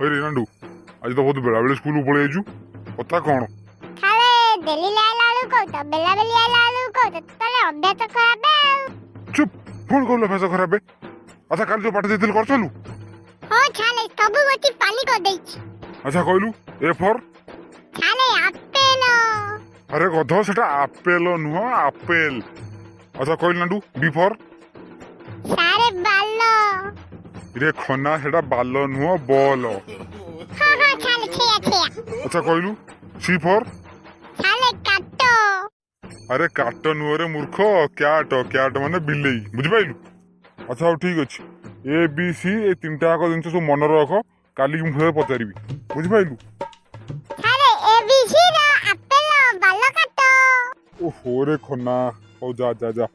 ହଇରେ ନାଣ୍ଡୁ, ଆଜି ତ ବହୁତ ବେଳାବେଳି ସ୍କୁଲକୁ ପଳେଇ ଯାଇଛୁ, କଥା କ'ଣ? ଖାଲେ ଡେଲି ଆଇଲା ବେଳକୁ କହୁଛ, ବେଲାବେଲି ଆଇଲା ବେଳକୁ କହୁଛ, ତାହେଲେ ଅଭ୍ୟାସ ଖରାପ ଆଉ। ଚୁପ୍, ପୁଣି କହିଲୁ ଅଭ୍ୟାସ ଖରାପ। ଆଚ୍ଛା, କାଲି ଯୋଉ ପାଠ ଦେଇଥିଲି କରିଥିଲୁ? ହଁ ଛାଲେ, ସବୁ ବସି ପାଲି କରିଦେଇଛି। ଆଚ୍ଛା କହିଲୁ, ଏ ଫର୍? ଛାଲେ, ଆପେଲ। ଆରେ ଗଧ, ସେଟା ଆପେଲ ନୁହଁ, ଆପେଲ। ଆଚ୍ଛା କହିଲୁ ନାଣ୍ଡୁ, ବି ଫର୍? ସାରେ, ବାଲ। ରେ ଖନା, ସେଟା ବାଲ ନୁହଁ, ବଲ। ହଁ ହଁ ଛାଲେ, ଛେୟା ଛେୟା। ଆଚ୍ଛା କହିଲୁ, ସି ଫର୍? ଛାଲେ, କାଟ। ଆରେ କାଟ ନୁହଁ ରେ ମୂର୍ଖ, କ୍ୟାଟ। କ୍ୟାଟ ମାନେ ବିଲେଇ, ବୁଝିପାରିଲୁ? ଆଚ୍ଛା ହଉ ଠିକ ଅଛି, ଏ ବି ସି ଏ ତିନିଟା ଯାକ ଜିନିଷ ସବୁ ମନେ ରଖ, କାଲି ମୁଁ ଫେର ପଚାରିବି, ବୁଝିପାରିଲୁ? ଛାଲେ, ଏ ବି ସି ର ଆପେଲ ବାଲ କାଟ। ଓହୋ ରେ ଖନା, ହଉ ଯା ଯା ଯା।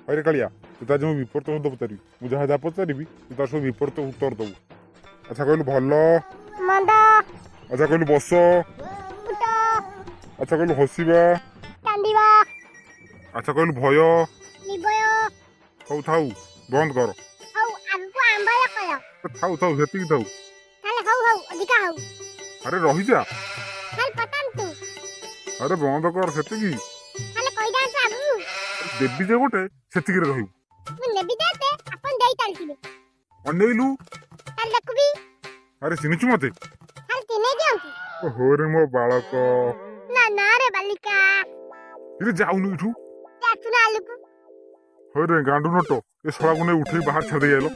ହଇରେ କାଳିଆ, ତୁ ଆଜି ମୁଁ ବିପରୀତ ଶବ୍ଦ ପଚାରିବି। ମୁଁ ଯାହା ଯାହା ପଚାରିବି, ତୁ ତାର ସବୁ ବିପରୀତ ଉତ୍ତର ଦବୁ। ଆଚ୍ଛା କହିଲୁ, ଭଲ? ମନ୍ଦ। ଆଚ୍ଛା କହିଲୁ, ବସ? ଉଠ। ଆଚ୍ଛା କହିଲୁ, ହସିବା? କାନ୍ଦିବା। ଆଚ୍ଛା କହିଲୁ, ଭୟ? ନିବୟ। ହଉ ଥାଉ, ବନ୍ଦ କର। ହଉ, ଆଗକୁ ଆମ୍ବଳ କର। ଥାଉ ଥାଉ, ସେତିକି ଥାଉ। ତାହେଲେ ହଉ ହଉ, ଅଧିକା ହଉ। ଆରେ ରହିଯା। ତାହେଲେ ପତାନ୍ତୁ। ଆରେ ବନ୍ଦ କର, ସେତିକି। ତାହେଲେ କହିଦାନ୍ତୁ ଆଗକୁ। ଦେବି ଯେ ଗୋଟେ, ସେତିକିରେ ରହିବୁ। ମୁଁ ନେବି ଯେତେ, ଆପଣ ଦେଇ ଚାଲିଥିବେ। ଅନେଇଲୁ। ତାହେଲେ ଦେଖୁବି। ଆରେ ଚିହ୍ନିଛୁ ମତେ? ତାହେଲେ ଚିହ୍ନେଇ ଦିଅନ୍ତୁ। ଓହୋ ରେ ମୋ ବାଳକ। ନା ନା ରେ ବାଲିକା। ଇରେ ଯାଉନୁ ଏଠୁ। ଆସୁନ ଆଲୁକୁ। ହଇରେ ଗାଣ୍ଡୁ ନଟ, ଏ ଶଳାକୁ ନେଇ ଉଠେଇ ବାହାର ଛାଡ଼ି ଦେଇ ଆଇଲ।